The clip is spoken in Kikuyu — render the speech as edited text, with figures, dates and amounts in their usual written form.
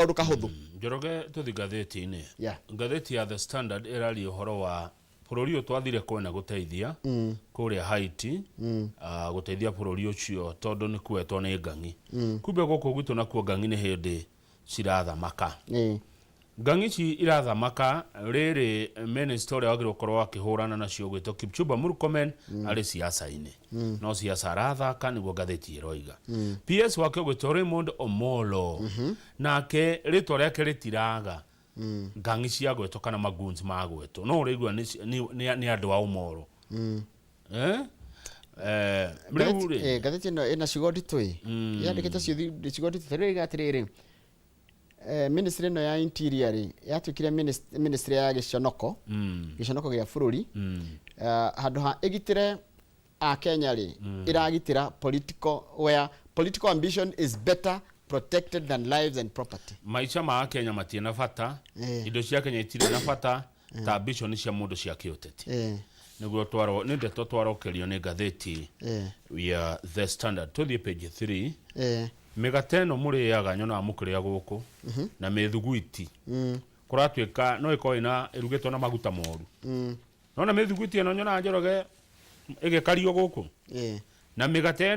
Kaũndũ kahũthũ. Njoroge, tũthi ngathĩti-inĩ. Yeah. Ngathĩti ya The Standard ĩraria ũhoro wa bũrũri ũyũ twathire kwena gũteithia kũrĩa Haiti, gũteithia bũrũri ũcio tondũ nĩ kuetwo nĩ ngang'i. Kumbe gũkũ gwitũ nakuo ngang'i nĩ hĩndĩ cirathamaka. Ngang'i ici irathamaka rĩrĩ, minister ũrĩa wagĩrĩirwo gũkorwo akĩhũrana nacio ũgwĩtwo Kipchumba Murkomen arĩ siasa-inĩ, no siasa arathaka, nĩguo ngathĩti ĩroiga. PS wake ũgwĩtwo Raymond Omolo, nake rĩtwa rĩake rĩtiraga ngang'i ciagwetwo kana magoons magwetwo, no ũraigua nĩ andũ a Omolo. Eh? Rĩu rĩ Ngathĩti ĩno ĩna ciugo nditũ ĩ, yandĩkĩte ciugo nditũ. Ta rĩu ĩiga atĩrĩrĩ, ministry ĩno ya Interior rĩ, yatuĩkire ministry ya gĩconoko, gĩconoko gĩa bũrũri. Handũ ha ĩgitĩre Akenya rĩ, ĩragitĩra political, where political ambition is better protected than lives and property. Maica ma Akenya matirĩ na bata, indo cia Kenya itirĩ na bata ta ambition cia mũndũ cia kĩũteti. Nĩguo twarwo nĩ ndeto twarokerio nĩ ngathĩti ya The Standard. Tũthiĩ page 3. Mĩgate ĩno mũrĩaga, nyonaga mũkĩrĩa gũkũ na mĩthuguiti, kũratuĩka no ĩkorwo ĩna ĩrugĩtwo na maguta moru. Nona mĩthuguiti ĩno nyonaga, Njoroge, ĩgĩkario gũkũ na mĩgate.